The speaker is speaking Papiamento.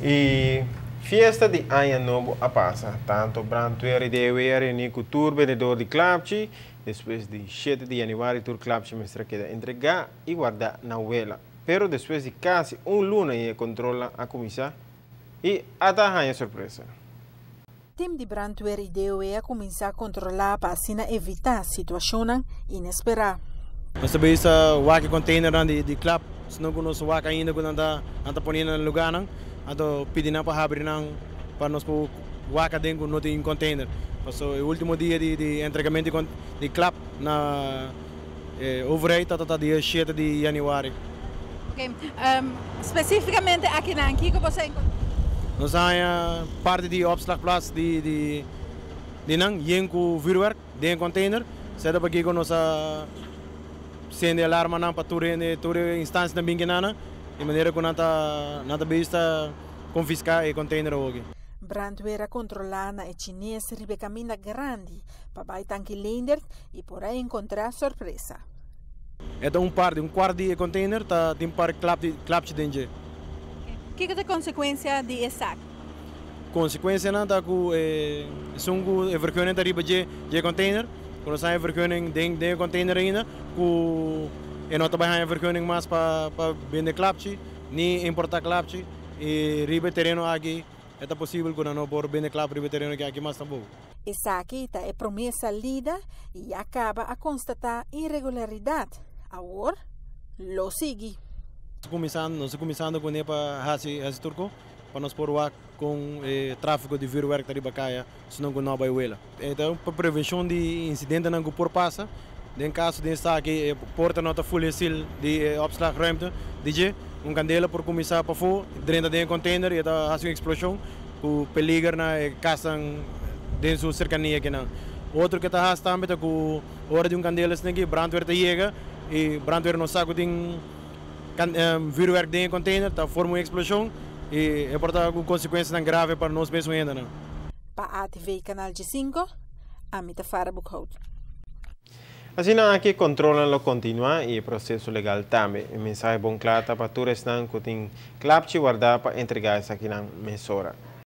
E fiesta di Aña Nobo a pasa. Tanto brandweer y DOW a reuni cu tur bendedor di klapchi. Despues di 7 di januari tur klapchi mester keda entrega y warda na wela. Pero despues di casi un luna e control a cuminsa y ata haña sorpresa. Team di brandweer y DOW a cuminsa controla pa asina evita situacion inespera. Nos tambe ta wak container di klap, senão que nós wak ainda que anda anda poniendo no lugar não, ando pedindo para abrir não, para nós pôr wak dentro não tem container. Paso e ultimo dia di entregamento di klap na overheid ta dia 7 di januari. Ok, specificamente aki na kico bo a encontra? Nos tin parti di opslagplaats di nan yen cu vuurwerk den container. Seda pa cu nos a sende alarma nan pa tur instancia tambe cu nan, di manera cu nan ta bista confisca e container awe. Brandweer a controla na e Chines riba caminda grandi pa bay Tanki Leendert y por a encontra sorpresa. E un par di un cuarto di container ta tin par klap klapchi den. Kico ta e consecuencia di esaki? Consecuencia nan ta cu esun e vergunning ta riba dje container. Cu nos tin vergunning den container ainda, cu e no ta bay vergunning mas pa bende klapchi, ni importa klapchi y riba tereno aki ta posibel cu no por bende klap riba tereno aki mas tampoco. Esaki ta e prome salida y a caba a constata irregularidad. Awor, lo sigui. Nos ta cuminsando cu pa haci turco, pa nos por cu trafico di vuurwerk riba caya, senão cu no bay wela. Anto, pa prevencion di incidente nan por pasa, den caso di esaki, porta no ta full seal di opslagruimte, di un candela por cuminsa pafo, dentro di container y ta haci un explosion, cu peliger na cas den su cercania aki nan. Otro cu ta tambe ta cu ora di un candela aki, brandweer ta yega y brandweer no sa cu tin vuurwerk den container, ta forma un explosion y e por ta cu consecuencia grave pa nos mes ainda. No? Pa ATV Canal G5, Amita Farah Boekhout. Asina aki control lo continua y e proceso legal tambe. E mensahe bon cla pa tur esnan cu tin klapchi warda pa entrega esaki nan mesora.